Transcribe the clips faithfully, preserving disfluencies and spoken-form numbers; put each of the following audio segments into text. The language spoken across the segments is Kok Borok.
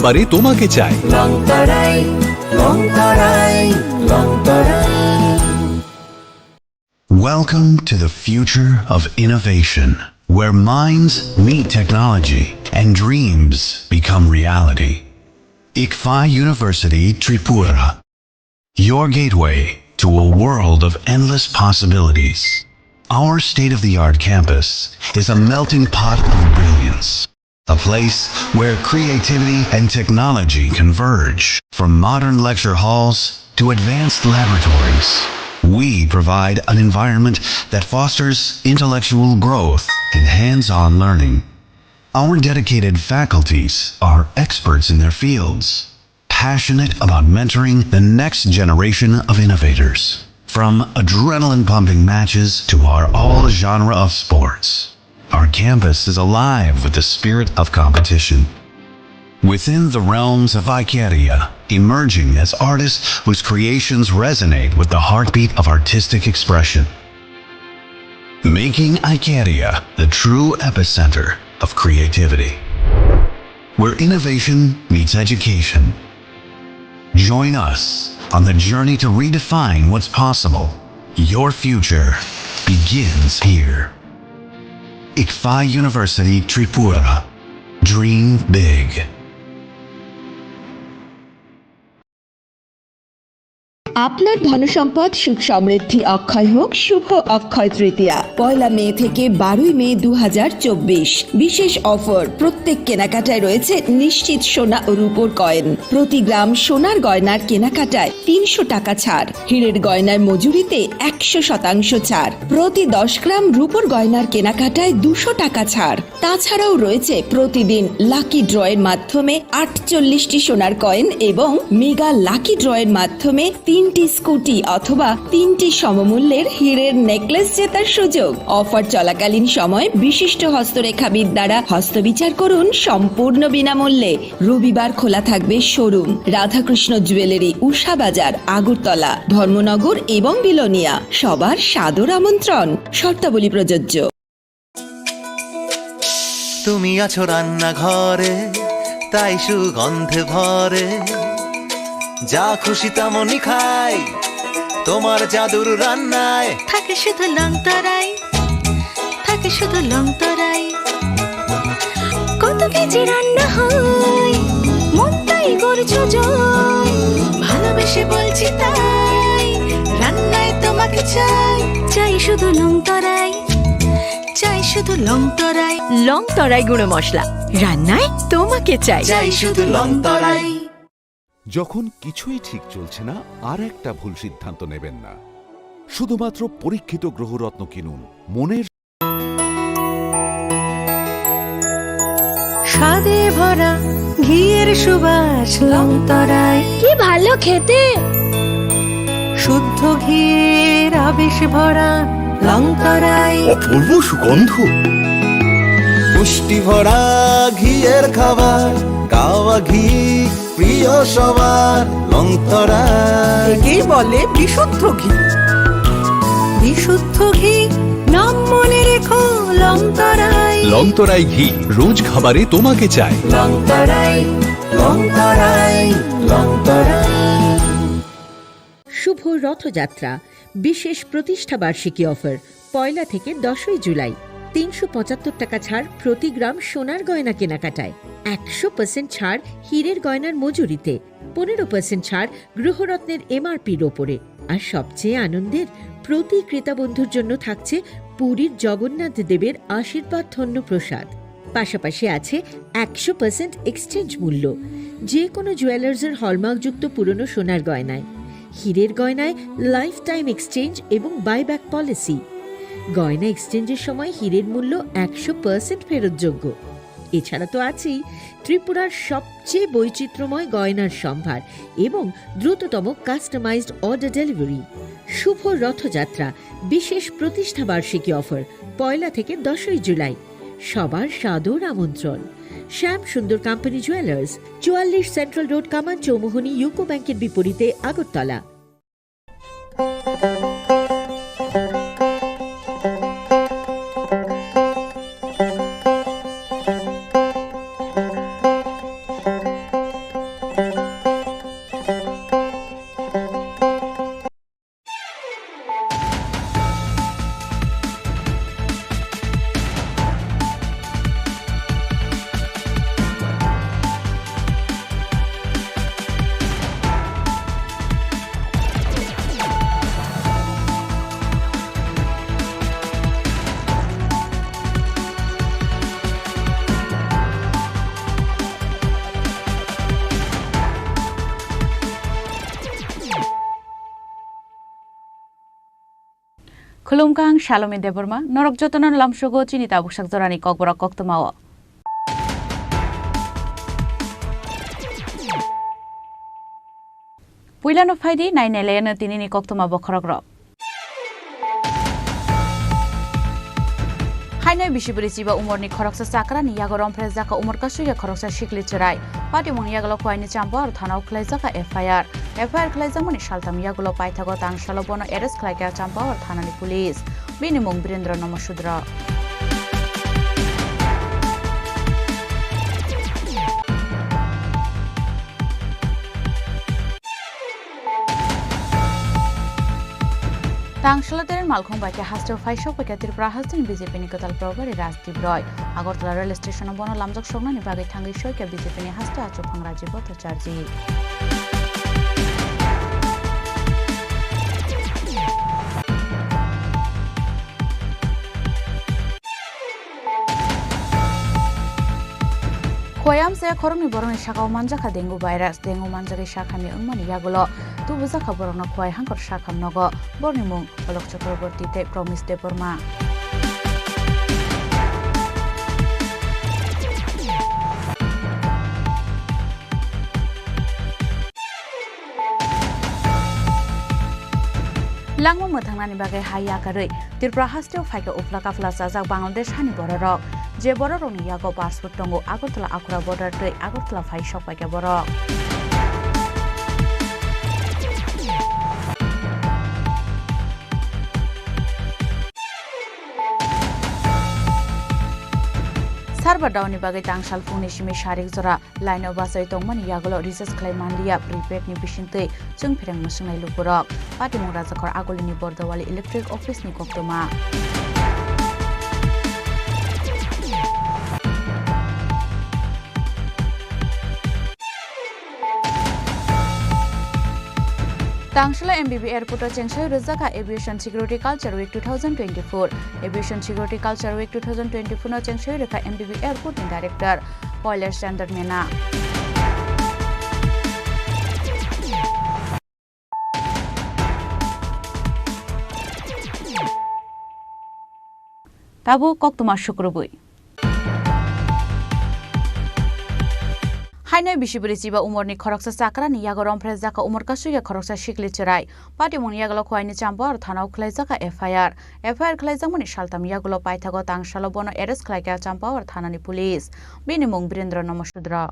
বারে তোমাকে চাই। Longtarai, Longtarai, Longtarai. Welcome to the future of innovation, where minds meet technology and dreams become reality. Ikfa University Tripura, your gateway to a world of endless possibilities. Our state-of-the-art campus is a melting pot of brilliance, a place where creativity and technology converge. From modern lecture halls to advanced laboratories, we provide an environment that fosters intellectual growth and hands-on learning. Our dedicated faculties are experts in their fields, passionate about mentoring the next generation of innovators. From adrenaline-pumping matches to our all-genre of sports, our campus is alive with the spirit of competition. Within the realms of Icaria, emerging as artists whose creations resonate with the heartbeat of artistic expression, making Icaria the true epicenter of creativity, where innovation meets education. Join us on the journey to redefine what's possible. Your future begins here. Ikfa University Tripura. Dream big. আপনার ধনসম্পদ সুখ সমৃদ্ধি অক্ষয় হোক শুভ অক্ষয় তৃতীয়া। পয়লা মে থেকে বারোই মে দু হাজার চব্বিশ। বিশেষ অফার, প্রত্যেক কেনাকাটায় রয়েছে নিশ্চিত সোনা ও রূপোর কয়েন। প্রতি গ্রাম সোনার গয়নার কেনাকাটায় তিনশো টাকা ছাড়, হীরের গয়নার মজুরিতে একশো শতাংশ ছাড়, প্রতি দশ গ্রাম রূপোর গয়নার কেনাকাটায় দুশো টাকা ছাড়। তাছাড়াও রয়েছে প্রতিদিন লাকি ড্রয়ের মাধ্যমে আটচল্লিশটি সোনার কয়েন এবং মেগা লাকি ড্রয়ের মাধ্যমে তিনটি স্কুটি অথবা তিনটি সমমূল্যের হীরের নেকলেস জেতার সুযোগ। অফার চলাকালীন সময় বিশিষ্ট হস্তরেখাবিদ দ্বারা হস্তবিচার করুন সম্পূর্ণ বিনামূল্যে। রবিবার খোলা থাকবে শোরুম। রাধাকৃষ্ণ জুয়েলারি, উষা বাজার, আগরতলা, ধর্মনগর এবং বিলোনিয়া। সবার সাদর আমন্ত্রণ। শর্তাবলী প্রযোজ্য। তুমি আছো রান্নাঘরে, তাই সুগন্ধে ভরে। যা খুশি তেমনই খাই, তোমার জাদুর রান্নায়। থাকে শুধু লংতরাই, থাকে শুধু লংতরাই। কত কেজি রান্না হয়, মনটাই করছো জয়। ভালোবেসে বলছি তাই, রান্নায় তোমাকে চাই। চাই শুধু লংতরাই, চাই শুধু লংতরাই। লংতরাই গুঁড়ো মশলা, রান্নায় তোমাকে চাই। চাই শুধু লংতরাই। যখন কিছুই ঠিক চলছে না, আর একটা ভুল সিদ্ধান্ত নেবেন না। শুধুমাত্র পরীক্ষিত গ্রহরত্ন কিনুন। মনের স্বাদে ভরা ঘিয়ের সুবাস লংতরাই। কি ভালো খেতে! শুদ্ধ ঘিয়ের আবেশ ভরা লংতরাই। অপূর্ব সুগন্ধ। পুষ্টি ভরা ঘিয়ের খাবার, গাওয়া ঘি প্রিয় সবার, লংতরাই। একেই বলে বিশুদ্ধ ঘি। বিশুদ্ধ ঘি, নাম মনে রেখো লংতরাই। লংতরাই ঘি, রোজ খাবারে তোমাকে চাই। লংতরাই, লংতরাই, লংতরাই। শুভ রথযাত্রা, বিশেষ প্রতিষ্ঠা বার্ষিকী অফার, পয়লা থেকে দশই জুলাই। তিনশো পঁচাত্তর টাকা ছাড় প্রতি গ্রাম সোনার গয়না কেনাকাটায়, একশো পার্সেন্ট ছাড় হীরের গয়নার মজুরিতে, পনেরো পার্সেন্ট ছাড় গৃহরত্নের এমআরপির ওপরে। আর সবচেয়ে আনন্দের, প্রতি ক্রেতা বন্ধুর জন্য থাকছে পুরীর জগন্নাথ দেবের আশীর্বাদ ধন্য প্রসাদ। পাশাপাশি আছে একশো পার্সেন্ট এক্সচেঞ্জ মূল্য, যে কোনো জুয়েলার্সের হলমার্কযুক্ত পুরনো সোনার গয়নায়। হীরের গয়নায় লাইফ টাইম এক্সচেঞ্জ এবং বাইব্যাক পলিসি। গয়না এক্সচেঞ্জের সময় হীরের মূল্য একশো পার্সেন্ট ফেরতযোগ্য। এছাড়া তো আছেই ত্রিপুরার সবচেয়ে বৈচিত্র্যময় গয়নার সম্ভার এবং দ্রুততম কাস্টমাইজড অর্ডার ডেলিভারি। শুভ রথযাত্রা, বিশেষ প্রতিষ্ঠা বার্ষিকী অফার, পয়লা থেকে দশই জুলাই। সবার সাদর আমন্ত্রণ। শ্যাম সুন্দর কোম্পানি জুয়েলার্স, চুয়াল্লিশ সেন্ট্রাল রোড, কামান চৌমুহনী, ইউকো ব্যাংকের বিপরীতে, Agartala. Khulumkha, ang Salomi Debbarma, norok jotono lamsogo chini tabuksak jorani kokborok koktwmao. Puilano phaidi, nainailayano tinini koktwma bokhorokrok. Haino bisibri chiba umorni khoroksa chakrani yago romphre jaka umor kasui ya khoroksa sikli chwrai. Patimungni yagulo Khowai ni Champawar thanao khwlaijaka F I R. F I R khwlaijakmani saltam yagulo paithago tangsalo bono arrest khwlaikha Champawar thanani police. Bini mung Birendra Nomo Sudra. Tangsalo tereng malkhung bai khe hasteo phaisok bai khe Tripura hasteni B J P ni kwtal probari Rajdeep Roy. Agartala rail station o bono lamjak soknani bagwi thangwi soi khe B J P ni hasteo achukphang Rajiv Bhattacharjee. Khowai amchai khoroknwi borokni sakao manjakha dengue virus. Dengue manjagwi sak hamya wngmani yagulo tubujakha borokno Khowai hangkor sak ham nogo. Borokni mung Palok Chakraborty tei Promise Debbarma. Langma mwthangnani bagwi hai yakarwi Tripura hasteo phaikha uphla kaphla chajak Bangladesh hani bororok. Je bororokni yago passport tongo Agartala Akhura border tei Agartala phaisok paikha borok. Sarba daoni bagwi tangsal phungni simi sarik jora line o bachai tongmani yagulo recharge khlai manliya prepaid ni bisingtwi chwng phereng mwswngnai lukurok. Patimung Rajakhor Agulini Bordawali Electric Office ni koktwma. Tangsalo M B B Airport o chengsai rwjak kha Aviation Security Culture Week two thousand twenty-four. Aviation Security Culture Week two thousand twenty-four no chengsai rwkha M B B Airport ni Director Kailash Chandra Menon. Tabuk koktwma sukrubwi. Haino bisibri chiba umorni khoroksa chakrani yago romphre jaka umor kasui ya khoroksa sikli chwrai. Patimungni yagulo Khowaini Champawar thanao khwlaijakha F I R. F I R khwlaijakmani saltam yagulo paithago tangsalo bono arrest khwlaikha Champawar thanani police. Bini mung Birendra Nomo Sudra.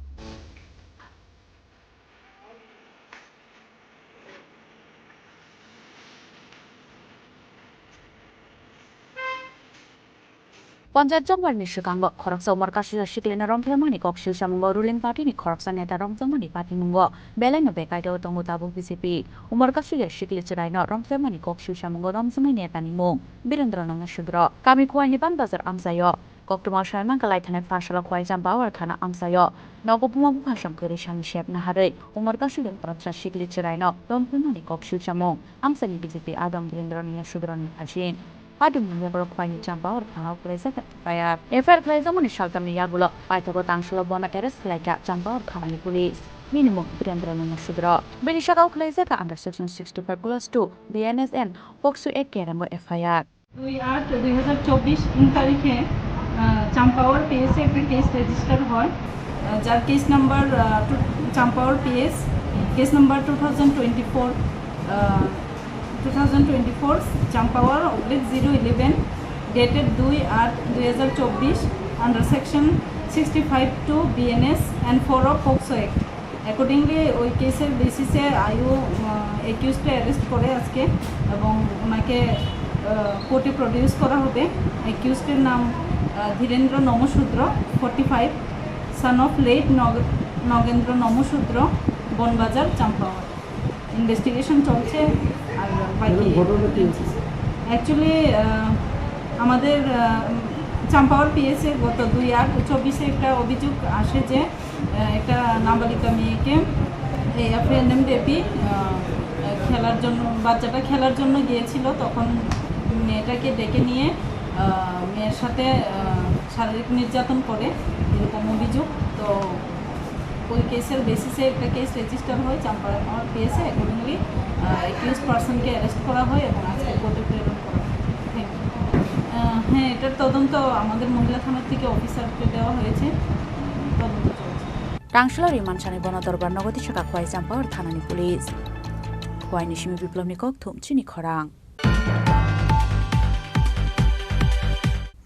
Panchayat chongbarni swkango khoroksa umor kasui ya siklino romphemani kok swngchamungo ruling party ni khoroksa neta romjakmani patimungo belaino bekaiteo tongo tabuk B J P. Umor kasui ya sikli chwraino romphemani kok swngchamungo romjaknai netani mung Birendra Nomo Sudra. Kami Khowaini Ban Bazar amchaio. Koktwma saiman kalai thanai phasalo Khowaini Champawar thana amchaio nogo buma bupha song kwrwi sani sep naharwi umor kasui ya khoroksa sikli chwraino romphemani kok swngchamung amchaini B J P adong Birendra Nomo Sudrani phaising. Patimungni yagulo Khowaini Champawar thanao khwlaijak F I R. F I R khwlaijakmani saltamni yagulo paithago tangsalo bono arrest khwlaikha Champawar thanani police. Bini mung Birendra Nomo Sudra. Bini sakao khwlaijakha under section sixty-five clause two B N S and POCSO Act keramo F I R. দুই আট দুই হাজার চব্বিশ তারিখে, আহ, চাম্পাওয়ার পিএসএ একটা case register হয়, uh, যার case number, uh, two-, Champahaor PS, case number two thousand twenty four, uh, two thousand twenty four, Champahaor oblique zero eleven, dated দুই আট দুই হাজার চব্বিশ, under section sixty five two B N S and four of POCSO Act. Accordingly ওই কেসের বেসিসে আইও, আহ, অ্যাকিউজকে অ্যারেস্ট করে আজকে এবং ওনাকে, আহ, কোর্টে প্রডিউস করা হবে। অ্যাকিউজডের নাম, uh, Dhirendra Namasudra, forty five, son of late Nag-, Nagendra নমশূদ্র, বনবাজার, চাম্পাওয়ার। ইনভেস্টিগেশন চলছে। আর বাকি ম্যাডাম, ঘটনাটা কি হয়েছে? অ্যাকচুয়ালি, আহ, আমাদের, আহ, চাম্পাওয়ার পিএসএ গত দুই আট চব্বিশে একটা অভিযোগ আসে যে আহ, একটা নাবালিকা মেয়েকে এই এফএনএম দেবী, আহ, খেলার জন্য, বাচ্চাটা খেলার জন্য গিয়েছিল, তখন মেয়েটাকে ডেকে নিয়ে, আহ, মেয়ের সাথে, আহ, শারীরিক নির্যাতন করে, এরকম অভিযোগ। তো ওই কেসের বেসিসে একটা কেস রেজিস্টার হয় চাম্পাওয়ার পিএসএ। অ্যাকর্ডিংলি, আহ, অ্যাকিউজড পারসনকে অ্যারেস্ট করা হয় এবং আজকে কোর্টে প্রেরণ করা হয়। আহ, হ্যাঁ, এটার তদন্ত আমাদের মহিলা থানা থেকে অফিসারকে দেওয়া হয়েছে, তদন্ত চলছে। Tangshalo rimansani bono dorbar nogo tisaka Khowai Champahor thanani police. Khowai ni simi Biplobni kokthum chini khorang.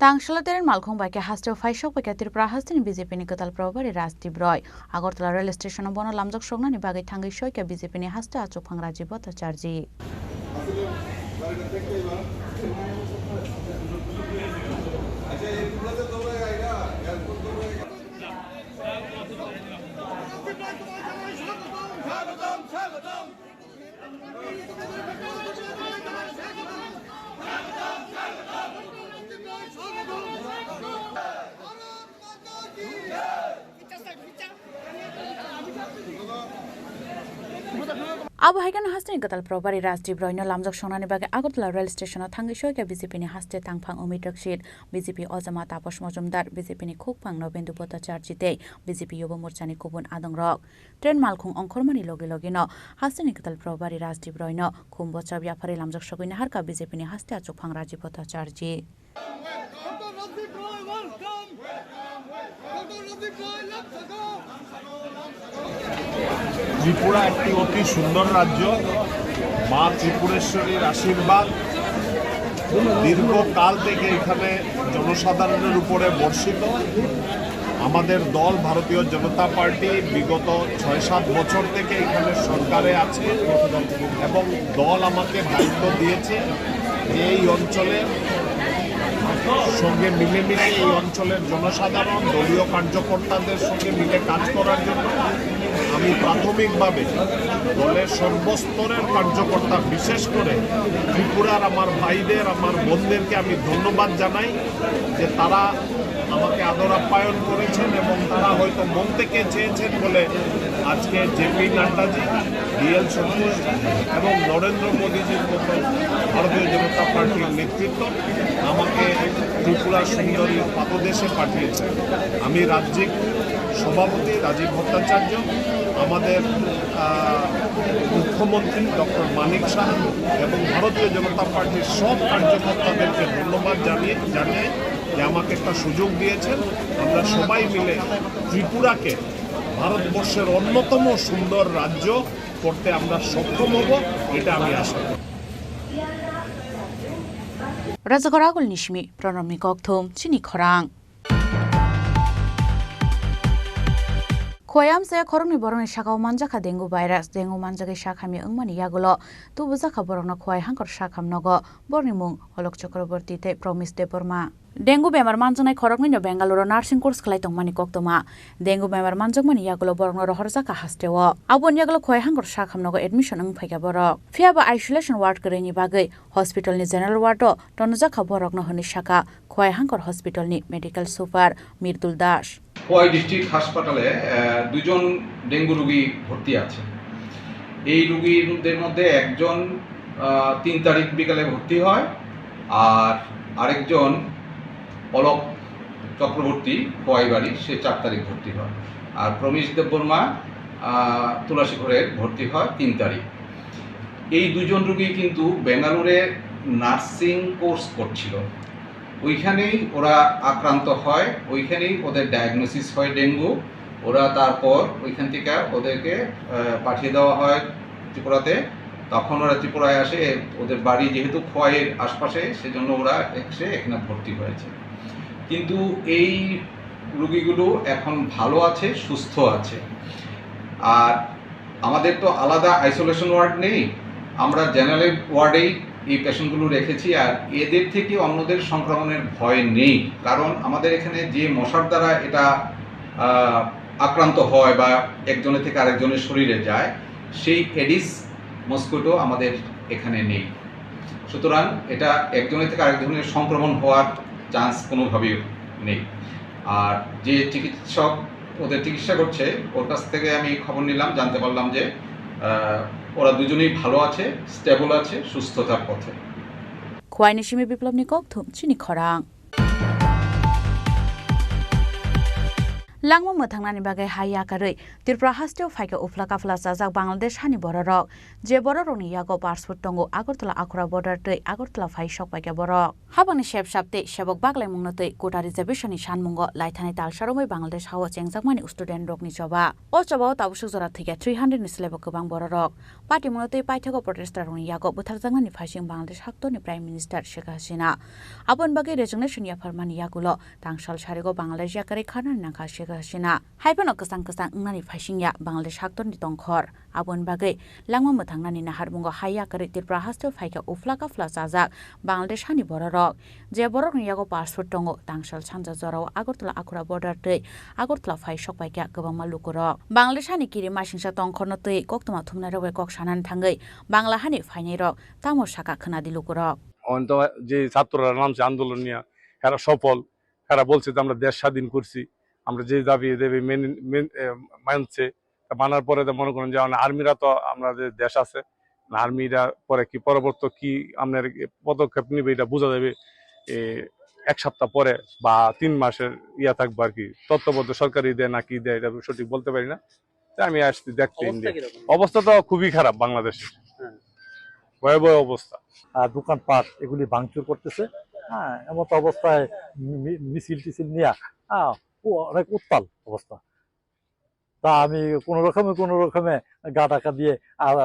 Tangshalo train malkhung bai khe hasteo phaisok bai khe Tripura hasteni B J P ni kwtal probari Rajdeep Roy. Agartala rail station o bono lamjak soknani bagwi thangwi soi khe B J P ni haste achukphang Rajiv Bhattacharjee. Abo hai kheno hasteni kwtal probari Rajdeep Roy no lamjak songnani bagwi Agartala rail station o thangwi soi khe B J P ni haste tangphang Umit Rakshit, B J P ojama Taposh Mojumdar, B J P ni khukphang Nobendu Bhattacharjee tei B J P Yuba Morchani kubun adongrok. Train malkhung ongkhormani logi logi no hasteni kwtal probari Rajdeep Roy no khum bochab yapharwi lamjak sogwi naharkha B J P ni haste achukphang Rajiv Bhattacharjee. Tripura একটি অতি সুন্দর রাজ্য। মা ত্রিপুরেশ্বরীর আশীর্বাদ দীর্ঘকাল থেকে এখানে জনসাধারণের উপরে বর্ষিত। আমাদের দল ভারতীয় জনতা পার্টি বিগত ছয় সাত বছর থেকে এখানে সরকারে আছে এবং দল আমাকে দায়িত্ব দিয়েছে যে এই অঞ্চলের সঙ্গে মিলেমিশে এই অঞ্চলের জনসাধারণ, দলীয় কার্যকর্তাদের সঙ্গে মিলে কাজ করার জন্য। আমি প্রাথমিকভাবে দলের সর্বস্তরের কার্যকর্তা, বিশেষ করে ত্রিপুরার আমার ভাইদের, আমার বোনদেরকে আমি ধন্যবাদ জানাই যে তারা আমাকে আদর আপ্যায়ন করেছেন এবং তারা হয়তো মন থেকে চেয়েছেন বলে আজকে জেপি নাড্ডাজি, বিএল সন্তোষ এবং নরেন্দ্র মোদীজির মতো ভারতীয় জনতা পার্টির নেতৃত্ব আমাকে ত্রিপুরা সুন্দরী পাদদেশে পাঠিয়েছেন। আমি রাজ্যিক সভাপতি রাজীব ভট্টাচার্য, আমাদের, আহ, মুখ্যমন্ত্রী ডক্টর মানিক সাহা এবং ভারতীয় জনতা পার্টির সব কার্যকর্তাদেরকে ধন্যবাদ জানিয়ে, জানিয়ে যে আমাকে একটা সুযোগ দিয়েছেন। আমরা সবাই মিলে ত্রিপুরাকে ভারতবর্ষের অন্যতম সুন্দর রাজ্য করতে আমরা সক্ষম হব, এটা আমি আশা করি। Rajakhor agulni simi Pranabni kokthum chini khorang. Khowai amchai khoroknwi borokni sakao manjakha dengue virus. Dengue manjagwi sak hamya wngmani yagulo tubujakha borokno Khowai hangkor sak hamnogo. Borokni mung Alok Chakraborty tei Promise Debbarma. Dengue bemar manjaknai khoroknwino Bengaluru nursing course khlai tongmani koktwma. Dengue bemar manjakmani yagulo borokno rohorjakha hasteo. Aboni yagulo Khowai hangkor sak hamnogo admission wng phaikha borok. Phiyaba isolation ward kwrwini bagwi hospitalni general ward-o tonojakha borokno hwnwi sakha Khowai hangkor hospitalni medical super Mirdul Das. Khowai district হাসপাতালে uh, দুজন ডেঙ্গু রোগী ভর্তি আছে। এই রোগীদের মধ্যে একজন আহ, তিন তারিখ বিকালে ভর্তি হয়, আর আরেকজন অলক চক্রবর্তী, খোয়াই বাড়ি, সে চার তারিখ ভর্তি হয়। আর প্রমিশ দেববর্মা আহ, তুলাসীঘরে ভর্তি হয় তিন তারিখ। এই দুজন রোগী কিন্তু বেঙ্গালুরে নার্সিং কোর্স করছিল। ওইখানেই ওরা আক্রান্ত হয়, ওইখানেই ওদের ডায়াগনোসিস হয় ডেঙ্গু। ওরা তারপর ওইখান থেকে ওদেরকে আহ, পাঠিয়ে দেওয়া হয় ত্রিপুরাতে। তখন ওরা ত্রিপুরায় আসে, ওদের বাড়ি যেহেতু খোয়াইয়ের আশপাশে, সেজন্য ওরা এসে এখানে ভর্তি হয়েছে। কিন্তু এই রুগীগুলো এখন ভালো আছে, সুস্থ আছে। আর আমাদের তো আলাদা আইসোলেশন ওয়ার্ড নেই, আমরা জেনারেল ওয়ার্ডেই এই পেশেন্টগুলো রেখেছি। আর এদের থেকে অন্যদের সংক্রমণের ভয় নেই, কারণ আমাদের এখানে যে মশার দ্বারা এটা আহ, আক্রান্ত হয় বা একজনের থেকে আরেকজনের শরীরে যায়, সেই এডিস মস্কিটো আমাদের এখানে নেই। সুতরাং এটা একজনের থেকে আরেকজনের সংক্রমণ হওয়ার চান্স কোনোভাবেই নেই। আর যে চিকিৎসক ওদের চিকিৎসা করছে, ওর কাছ থেকে আমি খবর নিলাম, জানতে পারলাম যে আহ, ওরা দুজনেই ভালো আছে, স্টেবল আছে, সুস্থতার পথে। Khowai ni simi Biplobni kokthum chini khorang. Langma mwthangnani bagwi ha yakarwi Tripura hasteo phaikha uphla kaphla chajak Bangladesh hani bororok. Je bororokni yago passport tongo Agartala Akhura border tei Agartala phai sokpaikha borok. Habangni sep sap tei sebok baglaimungno twi quota reservation ni sanmungo laithani talsa romwi Bangladesh hao chengjakmani student rokni choba. O chobao tabuk suk jora thwikha three hundred ni slaibo kwbang bororok. Patimungno twi paithago protester rokni yago butharjaknani phaising Bangladesh haktorni Prime Minister Sheikh Hasina. Aboni bagwi resignation yapharmani yagulo tangsal sarigo Bangladesh yakarwi kharnani nangkha Sheikh Hasina. Haiphano kwchang kwchang wngnani phaisingya Bangladesh haktorni tongkhor. Aboni bagwi langma mwthangnani naharmungo hai yakarwi Tripura hasteo phaikha uphla kaphla chajak Bangladesh hani bororok. Je borokni yago passport tongo, tangsal sanja jorao Agartala Akhura border tei Agartala phai sokpaikha kwbangma lukurok. Bangladesh hani kiri masingsa tongkhorno twi koktwma thumnairok bai kok sanani thangwi Bangla hani phainairok tamo saka khwnadi lukurok. অন্ত যে ছাত্ররা নামছে আন্দোলন নিয়ে, এরা সফল, এরা বলছে যে আমরা দেশ স্বাধীন করছি, আমরা যে দাবি এই দাবি মেনে, মেন-, এ, মানছে। তা মানার পরে তো মনে করেন যে মানে আর্মিরা তো আমাদের দেশ আছে, আর্মিরা পরে কি পরবর্তী কি আপনার পদক্ষেপ নিবে এটা বোঝা যাবে এ, এক সপ্তাহ পরে বা তিন মাসের ইয়া থাকবে আর কি। তত্ত্বাবধায়ক সরকারই দেয় নাকি দেয় এটা আমি সঠিক বলতে পারি না। তাই আমি আসছি দেখতে অবস্থা ইন্ডিয়া। কিরকম? অবস্থা তো খুবই খারাপ বাংলাদেশে। হ্যাঁ। ভয়াবহ অবস্থা। আহ, দোকানপাট এগুলি ভাঙচুর করতেছে। হ্যাঁ, এমন তো অবস্থায় মি-, মিছিল টিছিল নিয়ে, হ্যাঁ, ও অনেক উত্তাল অবস্থা। তা আমি কোনো রকমে, কোনো রকমে গা ঢাকা দিয়ে, আহ,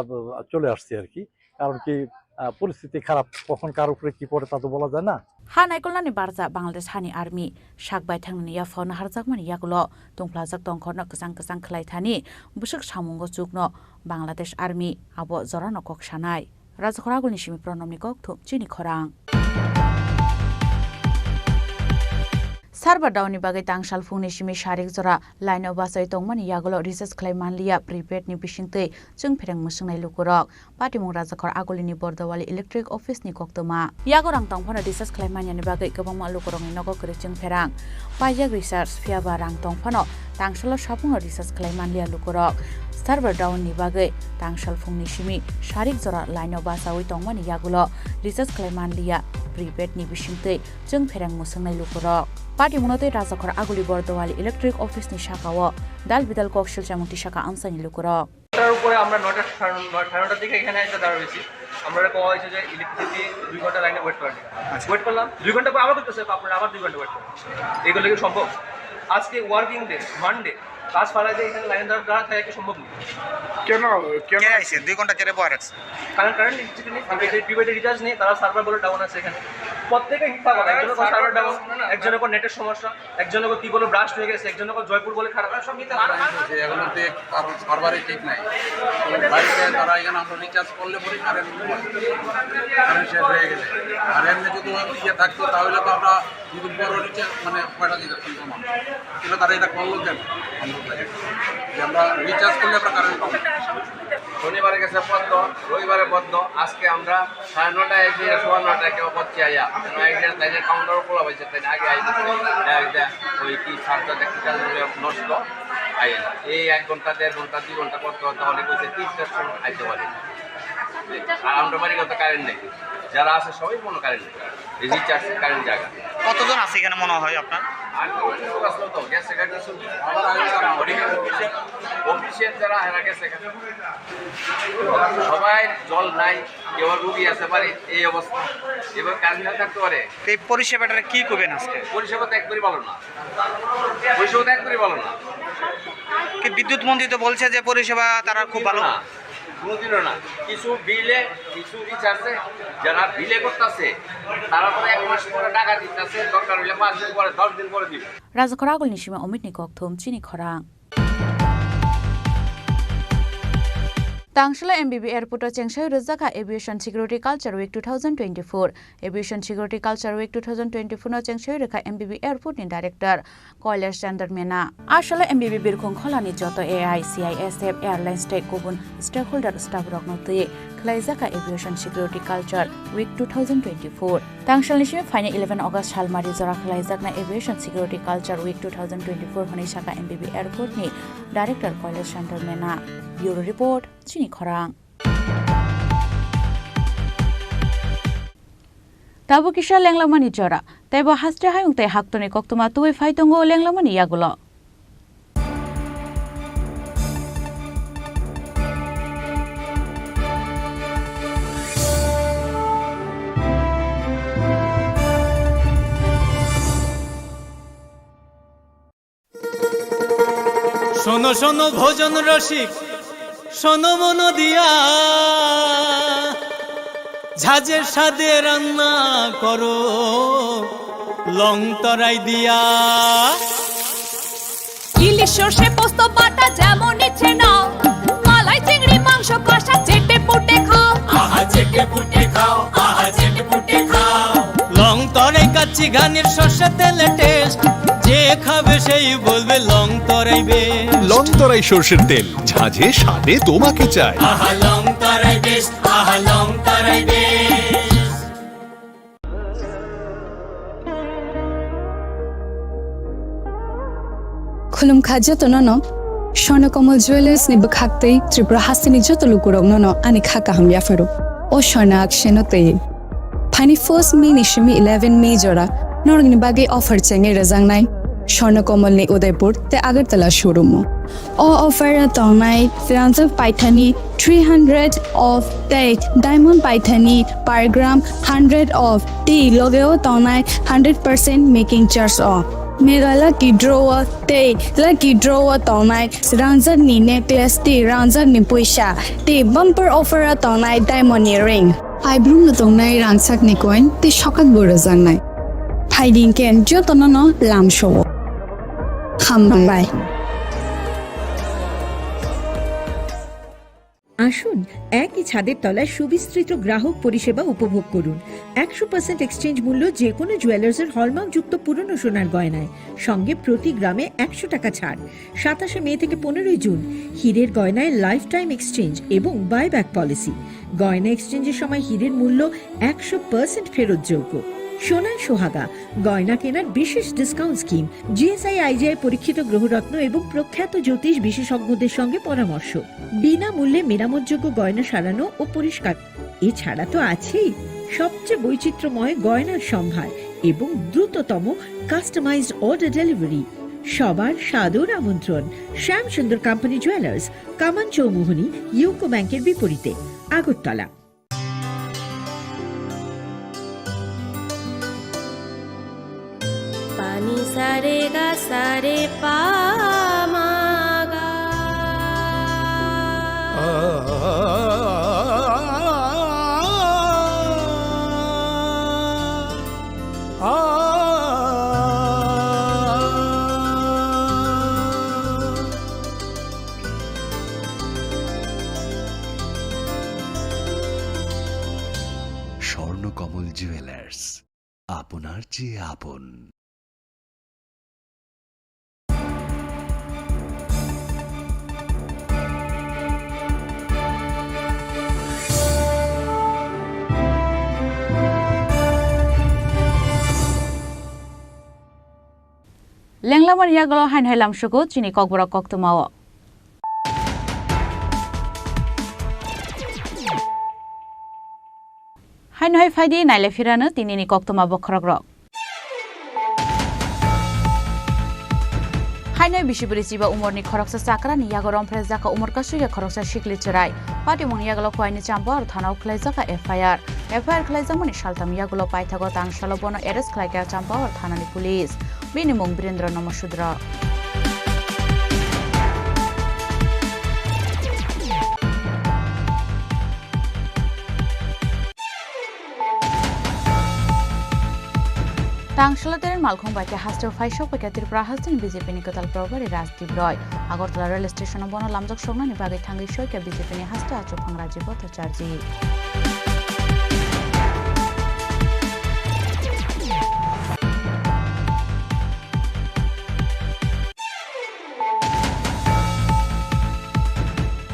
চলে আসছি আর কি। কারণ কি, আহ, পরিস্থিতি খারাপ, কখন কার উপরে কি পড়ে তা তো বলা যায় না। Ha naikolnani barja Bangladesh hani army sak bai thangnani yaphano harjakmani yagulo tungphlajak tongkhorno kwchang kwchang khlai thani bwswk samungo chukno Bangladesh army abo jorano kok sanai. Rajakhor agulni simi Pranobni kok thum chini khorang. Server down ni bagwi tangsal phungni simi sarik jora line o bachai tongmani yagulo recharge khlai manliya prepaid ni bisingtwi chwng phereng mwswngnai lukurok. Patimung Rajakhor agulini Bordowali Electric Office ni koktwma. Yago rang tongphano recharge khlai manyani bagwi kwbangma lukurokni nogo kwrwi chwng pherang. Paijak recharge phiyaba rang tongphano tangsalo sabungno recharge khlai manliya lukurok. Server down ni bagwi tangsal phungni simi sarik jora line o bachaui tongmani yagulo recharge khlai manliya prepaid ni bisingtwi chwng phereng mwswngnai lukurok. Patimungno tei Rajakhor aguli Bordowali Electric Office ni sakao dal bidal kok silchamung tisaka amchaini lukurok. তার উপরে আমরা নয়টা, সাড়ে নয়, সাড়ে নয়টার দিকে এখানে এসে দাঁড়া রয়েছি। আমরা কওয়া হয়েছে যে ইলেকট্রিসিটি দুই ঘন্টা লাইনে ওয়েট করার জন্য। আচ্ছা। ওয়েট করলাম, দুই ঘন্টা পর আবার করতেছে, আপনারা আবার দুই ঘন্টা ওয়েট করুন। এগুলো কি সম্ভব? আজকে ওয়ার্কিং ডে, মানডে, কাজ ফালাই দিয়ে এখানে লাইনে দাঁড়া, দাঁড়া থাকা কি সম্ভব নয়? কেন, কেন? কে আইছে? দুই ঘন্টা কেরে বহায় রাখছে? কারণ কারেন্ট ইলেকট্রিসিটি নেই, প্রিপেইড, প্রিপেইড রিচার্জ নেই, তারা সার্ভার বলে ডাউন আছে এখানে। প্রত্যেকে মিথ্যা কথা, একজনের কোনো সার্ভার ডাউন, একজনের কোনো নেটের সমস্যা, একজনের কোনো টিউবওয়েল ব্রাস্ট হয়ে গেছে, একজনের কোনো জয়পুর বলে খারাপ। সব মিথ্যা কথা। এখন তো কারণ সার্ভারই ঠিক নাই। বাড়িতে তারা এখানে আমরা রিচার্জ করলে পরে কারেন্ট, কারেন্ট শেষ হয়ে গেলে। আর এমনি যদি ইয়ে থাকতো তাহলে তো আমরা কিন্তু বড় রিচার্জ মানে কয়টা দিতে পারতাম আমরা। কিন্তু তারা এটা করলো কেন? আমরা যে আমরা রিচার্জ করলে আমরা কারেন্ট পাবো। শনিবারে গেছে বন্ধ, রবিবারে বন্ধ। আজকে আমরা সাড়ে নটায় এসে সোয়া নটায় কেউ করছে আয়া। নয় এসে তাইলে কাউন্টারও খোলা হয়েছে, তাইলে আগে আই দেখা যায় ওই কি সাতটা টেকনিক্যাল নষ্ট আই না। এই এক ঘন্টা, দেড় ঘন্টা, দুই ঘন্টা করতে করতে অনেক হয়েছে, তিনটার সময় আইতে পারে। আর আমরা বাড়ি কত কারেন্ট নেই, যারা আছে সবাই মনে কারেন্ট নেই। এই যে চার্জ কারেন্ট জায়গা। কতজন আছে এখানে মনে হয় আপনার? আর তো অনেক লোক আসলো তো, গ্যাস সেখানে কিছু অফিসিয়াল, অফিসিয়াল যারা এরা গ্যাস সেখানে সবাই জল নাই, কেউ রুগী আছে বাড়ি, এই অবস্থা। এবার কারেন্ট না থাকতে পারে। এই পরিষেবাটা কি করবেন আজকে? পরিষেবা তো একবারই ভালো না, পরিষেবা তো একবারই ভালো না। কি বিদ্যুৎ মন্ত্রী তো বলছে যে পরিষেবা তারা খুব ভালো। না, কোনোদিনও না। কিছু বিলে, কিছু রিচার্জে যারা বিলে করতেছে, তারা তো এক মাস পরে টাকা দিতেছে, দরকার হইলে পাঁচ দিন পরে, দশ দিন পরে দিবে। Rajakhor agulni simi Omitni kokthum chini khorang. Tangsalo M B B Airport o chengsaui rwjakha Aviation Security Culture Week two thousand twenty-four. Aviation Security Culture Week two thousand twenty-four no chengsaui rwkha M B B Airport ni Director Kailash Chandra Mena. Asalo M B B Birkhung Kholani joto A I C I S F, airlines tei kubun stakeholder staff rokno twi khlaijakha Aviation Security Culture Week two thousand twenty-four. Tangsalni simi phainai eleven August salmari jora khlaijaknai Aviation Security Culture Week two thousand twenty-four hwnwi sakha M B B Airport ni Director Kailash Chandra Mena. Bureau Report, chini khorang. Tabuk kisa lenglamani jora, tei bo haste hayung tei haktorni koktwma tubui phai tongo lenglamani yagulo. শোনো শোনো ভোজন রসিক, শোনো মন দিয়া, ঝাঁঝের স্বাদে রান্না করো লং তরাই দিয়া। ইলিশ সর্ষে পোস্ত বাটা যেমন ইচ্ছে নাও, মালাই চিংড়ি মাংস কষা চেটে পুটে খাও। আহা চেটে পুটে খাও, আহা চেটে পুটে খাও। লং তরাই কাচ্চি ঘানির সর্ষে তেলে টেস্ট, যে খাবে সেই বলবে লং তরাই বেস্ট। লং তরাই সর্ষের তেল, ঝাঁঝে স্বাদে তোমাকে চাই। আহা লং তরাই বেস্ট, আহা লং তরাই best. Khulumkha jotono no, Swarna Kamal Jewellers ni bwkhak tei Tripura hasteni joto lukurokno no ani kha kaham yapharo. O Swarna Akshay no tei. Phaini first May ni simi eleven May jora norokni bagwi offer chengwi rwjaknai Swarna Kamal ni Udaipur tei Agartala showroom o. O offer o tongnai rangjak paithani three hundred off tei diamond paithani per gram hundred off tei logeo tongnai hundred percent making charge o. Mega lucky draw o tei lucky draw o tongnai rangjak ni necklace tei rangjak ni puisa tei bumper offer o tongnai diamond ni ring. Paibrumno tongnai rangchakni coin tei sokakbo rwjaknai. Phaidi hinkhe jotono no lamsao. Hambai. আসুন, একই ছাদের তলায় সুবিস্তৃত গ্রাহক পরিষেবা উপভোগ করুন। একশো পার্সেন্ট এক্সচেঞ্জ মূল্য যে কোনো জুয়েলার্সের হলমার্কযুক্ত পুরনো সোনার গয়নায়, সঙ্গে প্রতি গ্রামে একশো টাকা ছাড়। সাতাশে মে থেকে পনেরোই জুন, হীরের গয়নায় লাইফ টাইম এক্সচেঞ্জ এবং বাইব্যাক পলিসি। গয়না এক্সচেঞ্জের সময় হীরের মূল্য একশো পার্সেন্ট ফেরতযোগ্য। সোনায় সোহাগা, গয়না কেনার বিশেষ ডিসকাউন্ট স্কিম। জিএসআই আইজিআই পরীক্ষিত গ্রহরত্ন এবং প্রখ্যাত জ্যোতিষ বিশেষজ্ঞদের সঙ্গে পরামর্শ। বিনামূল্যে মেরামতযোগ্য গয়না সারানো ও পরিষ্কার। এছাড়া তো আছেই সবচেয়ে বৈচিত্র্যময় গয়নার সম্ভার এবং দ্রুততম কাস্টমাইজড অর্ডার ডেলিভারি। সবার সাদর আমন্ত্রণ শ্যাম সুন্দর কোম্পানি জুয়েলার্স, কামান চৌমুহনী, ইউকো ব্যাংকের বিপরীতে, Agartala. Pani sare ga sare pa ma ga. Swarnakamal jewellers, আপনার চেয়ে আপন। Lenglamani yagulo haino hai lamsugo chini kokborok koktwmao. Haino hai phaidi naile phirano tinini koktwma bokhorokrok. Haino hai bisi bwrwi chiba umorni khoroksa chakrani yago romphre jaka umor kasui khe khoroksa sikli chwrai. Patimungni yagulo Khowai ni Champawar thanao khwlaijak kha F I R. F I R khwlaijakmani saltham yagulo paithago tangsalo bono arrest khlai kha Champawar thanani police. Bini mung Birendra Nomo Sudra. Tangsalo tereng malkhung bai khe hasteo phaisok bai khe Tripura hasteni B J P ni kwtal probari Rajdeep Roy. Agartala rail station o bono lamjak soknani bagwi thangwi soi khe B J P ni hasteo achukphang Rajiv Bhattacharjee.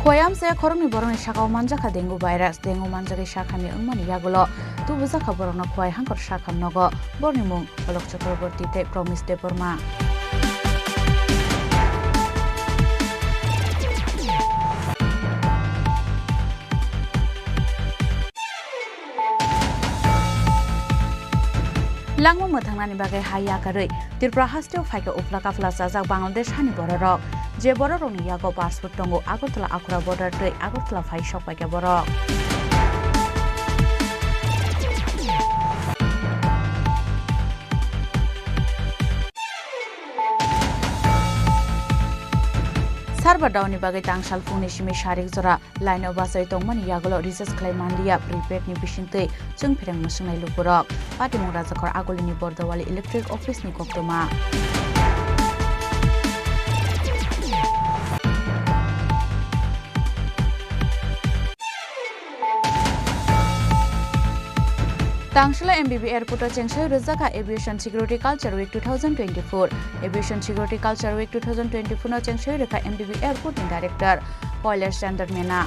Khoyam se khoroknwi borokni sakao manjakha dengue virus. Dengue manjagwi sak hamya wngmani yagulo tubujakha borokno Khowai Hangkor sak ham nogo. Borokni mung Alok Chakraborty tei Promise Debbarma. Langma mwthangnani bagwi hai yakarwi Tripura hasteo phaikha uphla kaphla chajak Bangladesh hani bororok. Je bororokni yago passport tongo Agartala Akhura border tei Agartala phai sokpaikha borok. Daoni bagwi tangsal phungni simi sarik jora line o bachai tongmani yagulo recharge khlai manliya prepaid ni bisingtwi chwng phereng mwswngnai lukurok. Patimung Rajakhor Agulini Bordawali Electric Office ni koktwma. Tangsala M B B Airport o chengsawi rwjakha Aviation Security Culture Week two thousand twenty-four. Aviation Security Culture Week two thousand twenty-four no chengsawi rwkha M B B Airport ni Director Kailash Chandra Mena.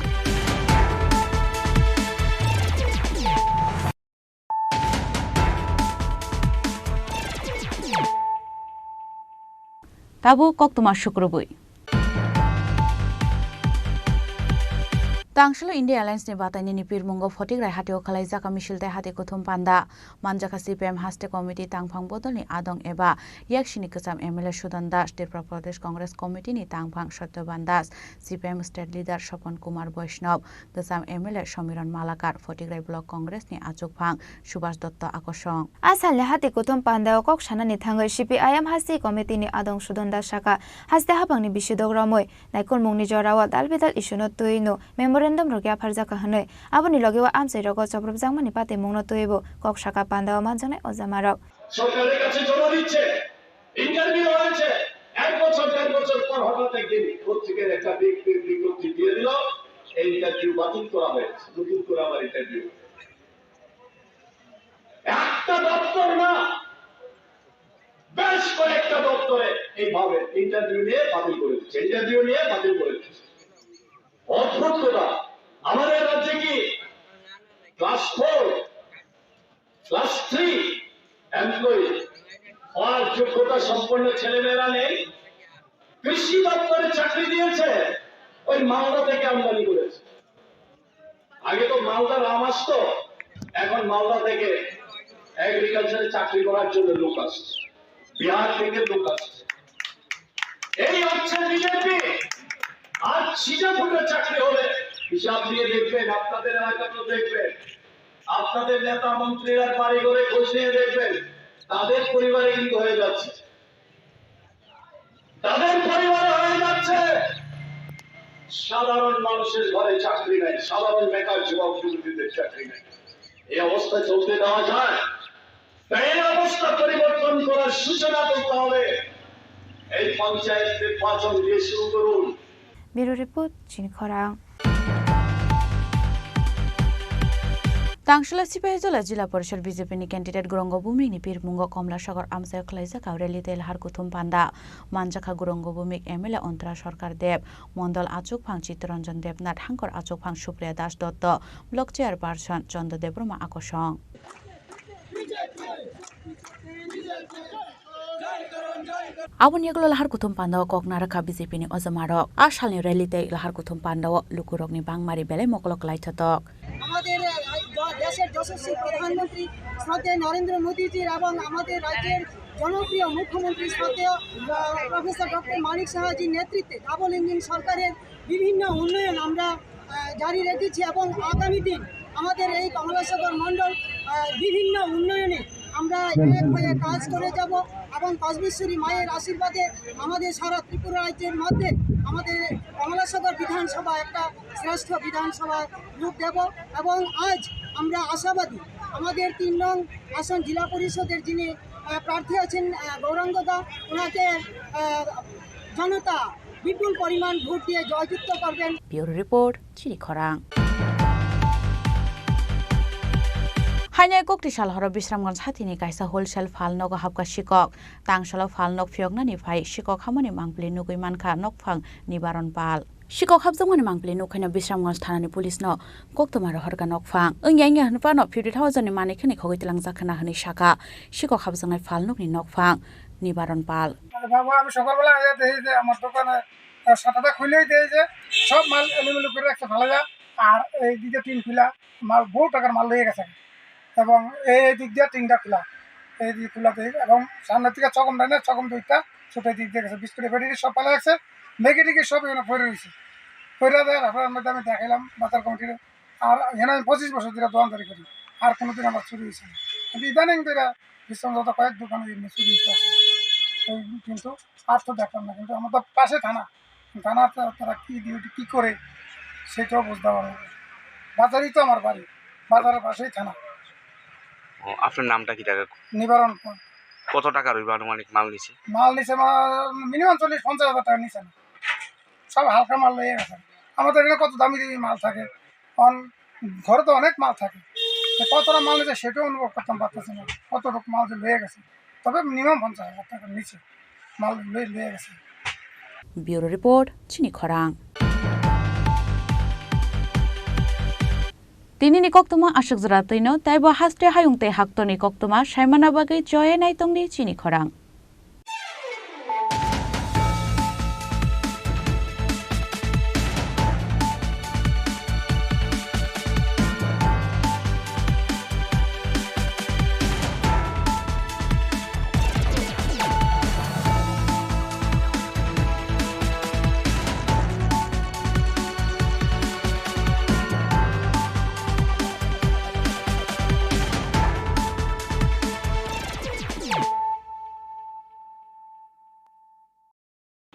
Tabuk koktwma sukrubwi. Tangsalo India Alliance ni bataini ni pirmungo Photigrai hatio khwlaijak misil tei hati kuthum panda. Manjakha C P M haste committee tangphang bodolni adong eba yaksini kwcham M L A Sudan Das, Tripura Pradesh Congress committee ni tangphang Satyaban Das, C P M state leader Swapan Kumar Vaishnaw, kwcham M L A Somiron Malakar, Photigrai Block Congress ni achukphang Subhas Dotto akosong. A salni hati kuthum pandao kok sanani thangwi C P I M haste committee ni adong Sudan Das sakha, haste haphangni bisidok romwi naikolmungni jorao dal bidal issue no twi no memorandum rok yapharjakha hwnwi. Aboni logi o amchai rogo chopropjakmani patimungno twibo kok sakha pandao manjaknai ojamarok. সরকারের কাছে জমা দিচ্ছে, ইন্টারভিউ হয়েছে, এক বছর দেড় বছর পর হঠাৎ একদিন পত্রিকার একটা বিগ বিগ বিজ্ঞপ্তি দিয়ে দিল, এই ইন্টারভিউ বাতিল করা হয়েছে, নতুন করে আবার ইন্টারভিউ। একটা দপ্তর না, বেশ কয়েকটা দপ্তরে এইভাবে ইন্টারভিউ নিয়ে বাতিল করে দিচ্ছে, ইন্টারভিউ নিয়ে বাতিল করে দিচ্ছে। অদ্ভুত কথা, আমাদের রাজ্যে কি class four, class three employee হওয়ার যোগ্যতা সম্পন্ন ছেলেমেয়েরা নেই? কৃষি দপ্তরে চাকরি দিয়েছে, ওই মালদা থেকে আমদানি করেছে। আগে তো মালদার আম আসতো, এখন মালদা থেকে এগ্রিকালচারে চাকরি করার জন্য লোক আসছে, বিহার থেকে লোক আসছে। এই হচ্ছে বিজেপি। আর ছিটে ফুটে চাকরি হলে হিসাব নিয়ে দেখবেন, আপনাদের এলাকাতেও দেখবেন, আপনাদের নেতা মন্ত্রীরা বাড়ি ঘরে খোঁজ নিয়ে দেখবেন, তাদের পরিবারে কিন্তু হয়ে যাচ্ছে, তাদের পরিবারে হয়ে যাচ্ছে। সাধারণ মানুষের ঘরে চাকরি নাই, সাধারণ বেকার যুবক যুবতীদের চাকরি নাই। এই অবস্থা চলতে দেওয়া যায়? তাই এই অবস্থা পরিবর্তন করার সূচনা করতে হবে। এই পঞ্চায়েত নির্বাচন দিয়ে শুরু করুন। Bureau Report, Chini Khorang. Tangsala Sipahijola Jila Porishad B J P ni candidate Gurongo Bumik ni pirmungo Komla Sagar amchaio khwlaijak rally tei lahar kuthum panda. Manjakha Gurongo Bumik M L A Ontra Sarkar Deb, Mondol achukphang Chittaranjan Debnath, Hangkor achukphang Supriya Das Dotto, Block Chairperson Chanda Debbarma akosong. Aboni yagulo lahar kuthum pandao kok narwkha B J P ni ojamarok. A salni rally tei lahar kuthum pandao lukurokni bangmari belai mokolo kwlai thotok. আমাদের, আহ, দ-, দেশের যশস্বী প্রধানমন্ত্রী শ্রদ্ধেয় নরেন্দ্র মোদীজির এবং আমাদের রাজ্যের জনপ্রিয় মুখ্যমন্ত্রী শ্রদ্ধেয়, আহ, প্রফেসর ডক্টর মানিক সাহাজির নেতৃত্বে ডাবল ইঞ্জিন সরকারের বিভিন্ন উন্নয়ন আমরা, আহ, জারি রেখেছি এবং আগামী দিন আমাদের এই কমলাসাগর মণ্ডল, আহ, বিভিন্ন উন্নয়নে আমরা এক হয়ে কাজ করে যাব এবং কসবেশ্বরী মায়ের আশীর্বাদে আমাদের সারা ত্রিপুরা রাজ্যের মধ্যে আমাদের কমলাসাগর বিধানসভা একটা শ্রেষ্ঠ বিধানসভায় রূপ দেব। এবং আজ আমরা আশাবাদী, আমাদের তিন নং আসন জেলা পরিষদের যিনি, আহ, প্রার্থী আছেন, আহ, গৌরাঙ্গ দা, ওনাকে, আহ, জনতা বিপুল পরিমাণ ভোট দিয়ে জয়যুক্ত করবেন। Bureau Report, Chini Khorang. Hainai kokti sal horo Bisramganj hatini kaisa wholesale phal nogo hapkha sikok. Tangsalo phal nok phiyoknani phai sikok hamani mangpili nugwi mankha nokphang Nibaron Pal. Sikok hapjakmani mangpili nukhaino Bisramganj thanani police no koktwma rohorkha nokphang. Wngya wngya hwnwi phano fifty thousand ni manwi kheno khogwi tlangjak khna hwnwi sakha sikok hapjaknai phal nokni nokphang Nibaron Pal. আরে বাবা, আমি সকালবেলা আইয়া দেখি যে আমার দোকানে, আহ, শাটারটা খুলেই দেয় যে সব মাল এলোমেলো করে রাখছে ফালাইয়া, আর এই দিকে টিন খুলা, মাল বহু টাকার মাল লয়ে গেছে। এবং এই দিক দিয়ে টিনটা খোলা, এই দিকে খোলা দিয়ে, এবং সামনের দিকে চকম দেয় না, চকম দুইটা ছোট দিক দিয়ে গেছে, বিস্কুটের প্যাকেট সব ফালা রাখছে, ম্যাগি ট্যাগি সব এখানে পড়ে রয়েছে। পড়ে দেয়, তারপরে আমরা, আমি দেখাইলাম বাজার কমিটির, আর এখানে আমি পঁচিশ বছর ধরে দোকানদারি করি, আর কোনোদিন আমার চুরি হয়েছে না। কিন্তু ইদানিং ধরে বিশ্রাম যত কয়েক দোকানে এমনি চুরি হচ্ছে আছে। এই কিন্তু আর তো দেখলাম না, কিন্তু আমাদের পাশে থানা, থানা তা-, তারা কি ডিউটি কি করে সেটাও বুঝতে পারবো না। বাজারেই তো আমার বাড়ি, বাজারের পাশেই থানা। ও, আপনার নামটা কি দাদা? নিবারণ পাল। কত টাকার হইব আনুমানিক মাল নিছে? মাল নিছে আমার মিনিমাম চল্লিশ পঞ্চাশ হাজার টাকা নিছে না। সব হালকা মাল লয়ে গেছে। আমাদের এখানে কত দামি দামি মাল থাকে, কারণ ঘরে তো অনেক মাল থাকে। তো কতটা মাল নিছে সেটাও অনুভব করতাম পারতেছি না, কত রকম মাল যে লয়ে গেছে। তবে মিনিমাম পঞ্চাশ হাজার টাকার নিচে মাল লয়ে, লয়ে গেছে। Bureau Report, Chini Khorang. Tini ni koktwma aswk jora twino, taibo haste hayung tei haktorni koktwma saimana bagwi choye nai tongdi Chini Khorang.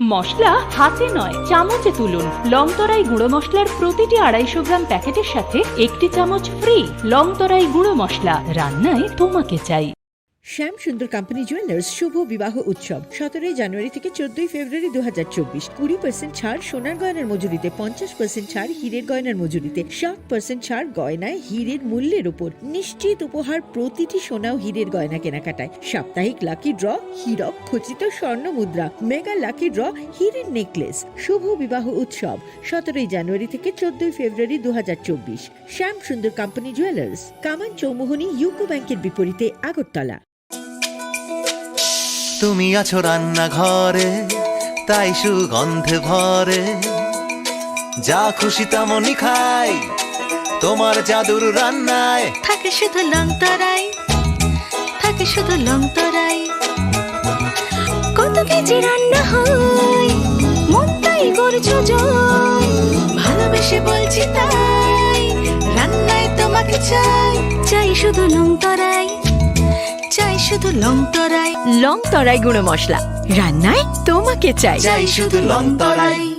মশলা হাতে নয়, চামচে তুলুন। লং তরাই গুঁড়ো মশলার প্রতিটি আড়াইশো গ্রাম প্যাকেটের সাথে একটি চামচ ফ্রি। লং তরাই গুঁড়ো মশলা, রান্নায় তোমাকে চাই। শ্যাম সুন্দর কোম্পানি জুয়েলার্স শুভ বিবাহ উৎসব সতেরোই জানুয়ারি থেকে চোদ্দই ফেব্রুয়ারি দু হাজার চব্বিশ। কুড়ি পার্সেন্ট ছাড় সোনার গয়নার মজুরিতে, পঞ্চাশ পার্সেন্ট ছাড় হীরের গয়নার মজুরিতে, সাত পার্সেন্ট ছাড় গয়নায় হীরের মূল্যের উপর। নিশ্চিত উপহার প্রতিটি সোনা ও হীরের গয়না কেনাকাটায়। সাপ্তাহিক লাকি ড্র, হীরক খচিত স্বর্ণ মুদ্রা, মেগা লাকি ড্র, হীরের নেকলেস। শুভ বিবাহ উৎসব সতেরোই জানুয়ারি থেকে চোদ্দই ফেব্রুয়ারি দু হাজার চব্বিশ। শ্যাম সুন্দর কোম্পানি জুয়েলার্স, কামান চৌমুহনী ইউকো ব্যাংকের বিপরীতে, আগরতলা। তুমি আছো রান্নাঘরে, তাই সুগন্ধে ভরে। যা খুশি তেমনই খাই, তোমার জাদুর রান্নায়। থাকে শুধু লং তরাই, থাকে শুধু লং তরাই। কত কেজি রান্না হয়, মনটাই করছো জয়। ভালোবেসে বলছি তাই, রান্নায় তোমাকে চাই। চাই শুধু লং তরাই, চাই শুধু লং তরাই। লং তরাই গুঁড়ো মশলা, রান্নায় তোমাকে চাই। চাই শুধু লং তরাই।